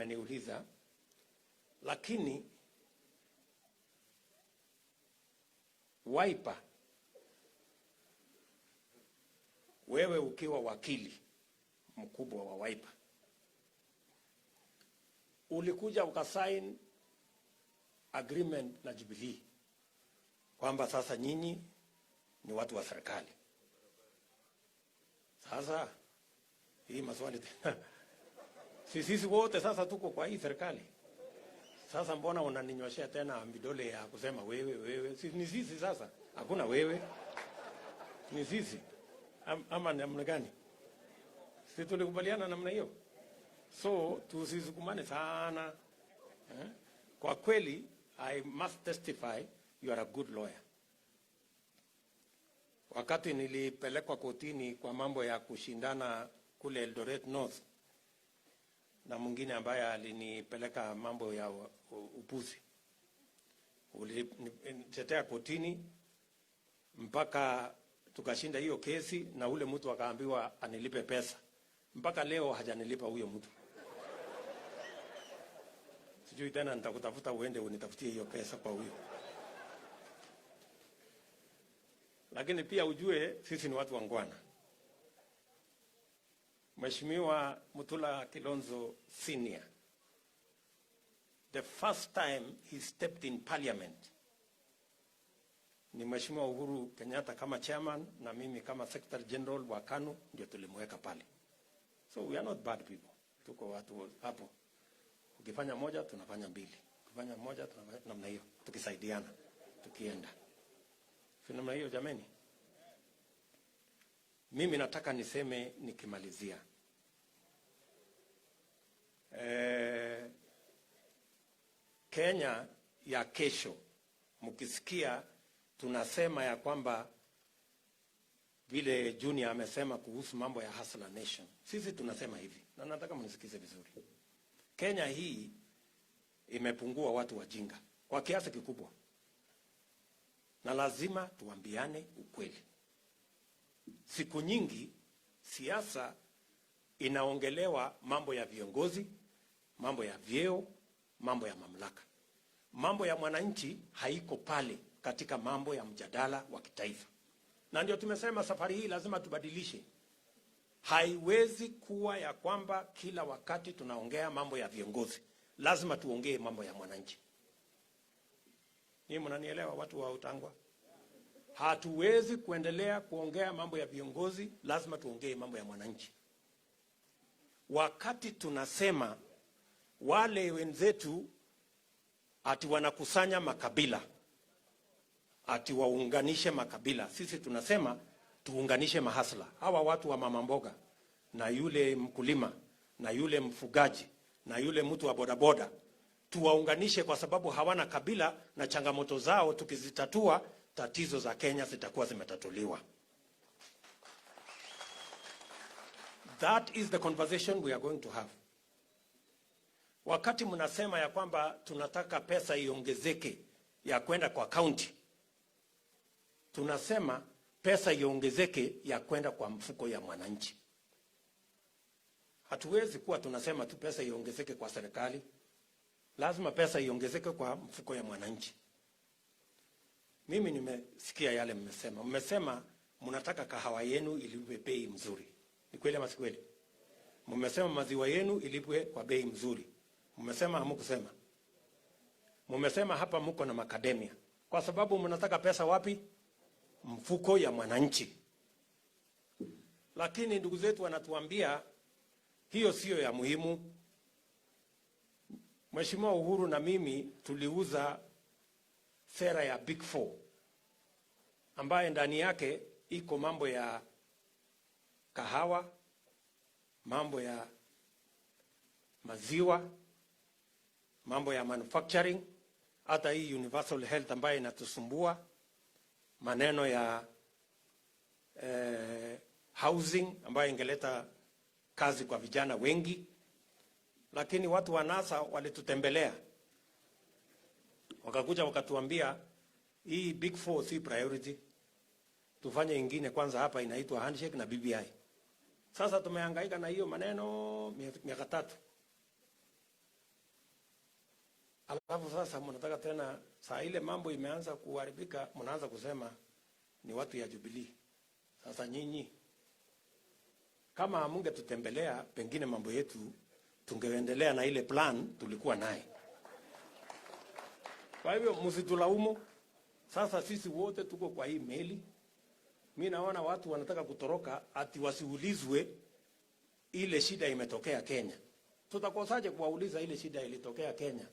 Ameniuliza, lakini Wiper, wewe ukiwa wakili mkubwa wa Wiper ulikuja ukasign agreement na Jubilee kwamba sasa nyinyi ni watu wa serikali. Sasa hii maswali tena sisi wote sasa tuko kwa hii serikali. Sasa mbona unaninyoshea tena vidole ya kusema wewe wewe? Si, ni sisi sasa, hakuna wewe, ni sisi. Ama namna gani? Si tulikubaliana namna hiyo? So tusisukumane sana eh? Kwa kweli I must testify you are a good lawyer. Wakati nilipelekwa kotini kwa mambo ya kushindana kule Eldoret North na mwingine ambaye alinipeleka mambo ya upuzi, ulinitetea kotini mpaka tukashinda hiyo kesi, na ule mtu akaambiwa anilipe pesa. Mpaka leo hajanilipa huyo mtu. Sijui tena nitakutafuta uende unitafutie hiyo pesa kwa huyo. Lakini pia ujue sisi ni watu wangwana. Mheshimiwa Mutula Kilonzo Senior, the first time he stepped in parliament ni Mheshimiwa Uhuru Kenyatta kama chairman na mimi kama secretary general wa KANU ndio tulimweka pale. So we are not bad people. Tuko watu hapo. Ukifanya moja tunafanya mbili. Ukifanya moja tunafanya namna hiyo, tukisaidiana, tukienda. Si namna hiyo jameni? Mimi nataka niseme nikimalizia. Kenya ya kesho, mkisikia tunasema ya kwamba vile Junior amesema kuhusu mambo ya Hustler Nation, sisi tunasema hivi, na nataka mnisikize vizuri. Kenya hii imepungua watu wajinga kwa kiasi kikubwa, na lazima tuambiane ukweli. Siku nyingi siasa inaongelewa mambo ya viongozi, mambo ya vyeo, mambo ya mamlaka. Mambo ya mwananchi haiko pale katika mambo ya mjadala wa kitaifa. Na ndio tumesema safari hii lazima tubadilishe. Haiwezi kuwa ya kwamba kila wakati tunaongea mambo ya viongozi. Lazima tuongee mambo ya mwananchi. Ni mnanielewa watu wa Utangwa? Hatuwezi kuendelea kuongea mambo ya viongozi, lazima tuongee mambo ya mwananchi. Wakati tunasema wale wenzetu ati wanakusanya makabila, ati waunganishe makabila, sisi tunasema tuunganishe mahasla. Hawa watu wa mama mboga na yule mkulima na yule mfugaji na yule mtu wa bodaboda tuwaunganishe, kwa sababu hawana kabila na changamoto zao tukizitatua, tatizo za Kenya zitakuwa zimetatuliwa. That is the conversation we are going to have. Wakati mnasema ya kwamba tunataka pesa iongezeke ya kwenda kwa county, tunasema pesa iongezeke ya kwenda kwa mfuko ya mwananchi. Hatuwezi kuwa tunasema tu pesa iongezeke kwa serikali. Lazima pesa iongezeke kwa mfuko ya mwananchi. Mimi nimesikia yale mmesema. Mmesema mnataka kahawa yenu ilipwe bei mzuri. Ni kweli ama si kweli? Mmesema maziwa yenu ilipwe kwa bei mzuri. Mmesema hamkusema? Mmesema hapa mko na makademia. Kwa sababu mnataka pesa wapi? Mfuko ya mwananchi. Lakini ndugu zetu wanatuambia hiyo sio ya muhimu. Mheshimiwa Uhuru na mimi tuliuza sera ya Big Four ambaye ndani yake iko mambo ya kahawa, mambo ya maziwa, mambo ya manufacturing, hata hii universal health ambayo inatusumbua, maneno ya housing ambayo ingeleta kazi kwa vijana wengi. Lakini watu wa NASA walitutembelea, wakakuja wakatuambia hii Big Four si priority, tufanye ingine kwanza hapa inaitwa handshake na BBI. Sasa tumehangaika na hiyo maneno miaka tatu. Alafu sasa mnataka tena, saa ile mambo imeanza kuharibika, mnaanza kusema ni watu ya Jubilee. Sasa nyinyi kama hamungetutembelea, pengine mambo yetu tungeendelea na ile plan tulikuwa naye. Kwa hivyo msitulaumu. Sasa sisi wote tuko kwa hii meli. Mi naona watu wanataka kutoroka ati wasiulizwe ile shida imetokea Kenya. Tutakosaje kuwauliza ile shida ilitokea Kenya?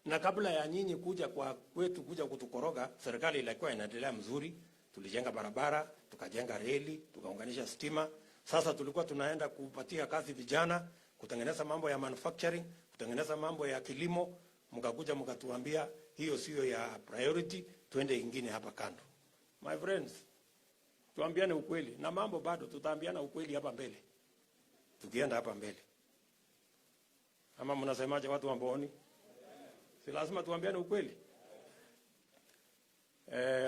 Na kabla ya nyinyi kuja kwa kwetu kuja kutukoroga, serikali ilikuwa inaendelea mzuri. Tulijenga barabara, tukajenga reli, tukaunganisha stima. Sasa tulikuwa tunaenda kupatia kazi vijana, kutengeneza mambo ya manufacturing, kutengeneza mambo ya kilimo. Mkakuja mkatuambia hiyo siyo ya priority, tuende ingine hapa kando. My friends, tuambiane ukweli, na mambo bado tutaambiana ukweli hapa mbele, tukienda hapa mbele. Ama mnasemaje watu wa Mbooni? Si lazima tuambiane ukweli?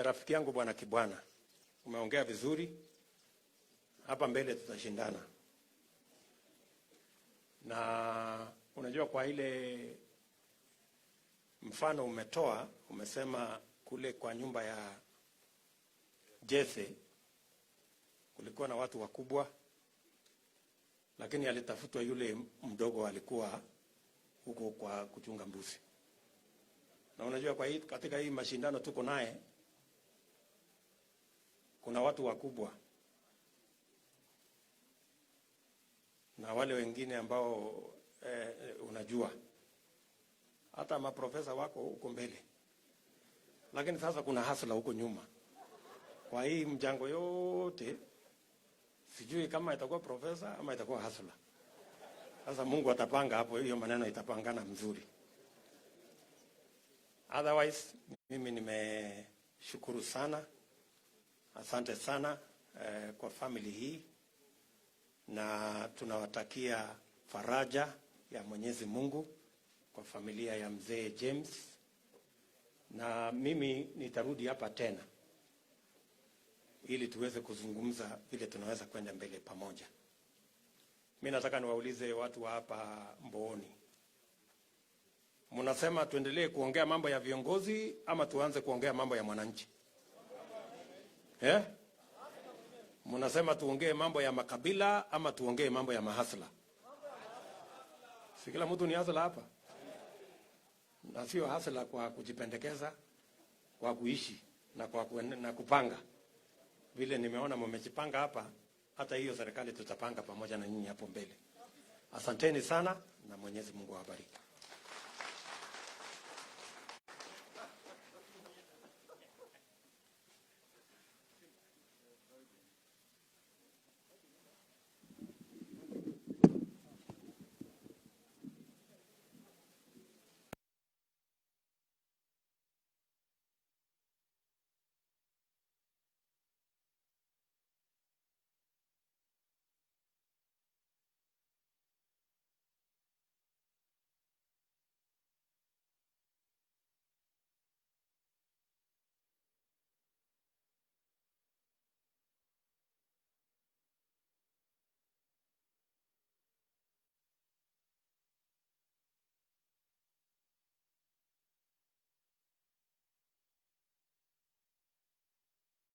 Rafiki yangu Bwana Kibwana, umeongea vizuri. Hapa mbele tutashindana, na unajua kwa ile mfano umetoa, umesema kule kwa nyumba ya Jesse kulikuwa na watu wakubwa, lakini alitafutwa yule mdogo alikuwa huko kwa kuchunga mbuzi. Na unajua kwa hii, katika hii mashindano tuko naye kuna watu wakubwa na wale wengine ambao unajua hata maprofesa wako huko mbele, lakini sasa kuna hasla huko nyuma. Kwa hii mjango yote sijui kama itakuwa profesa ama itakuwa hasla. Sasa Mungu atapanga hapo, hiyo maneno itapangana mzuri. Otherwise, mimi nimeshukuru sana, asante sana kwa family hii, na tunawatakia faraja ya Mwenyezi Mungu kwa familia ya mzee James, na mimi nitarudi hapa tena ili tuweze kuzungumza vile tunaweza kwenda mbele pamoja. Mimi nataka niwaulize watu wa hapa Mbooni, mnasema tuendelee kuongea mambo ya viongozi ama tuanze kuongea mambo ya mwananchi? Eh? Mnasema tuongee mambo ya makabila ama tuongee mambo ya mahasla? Si kila mtu ni hasla hapa, na sio hasla kwa kujipendekeza, kwa kuishi na kwa na kupanga. Vile nimeona mmejipanga hapa, hata hiyo serikali tutapanga pamoja na nyinyi hapo mbele. Asanteni sana na Mwenyezi Mungu awabariki.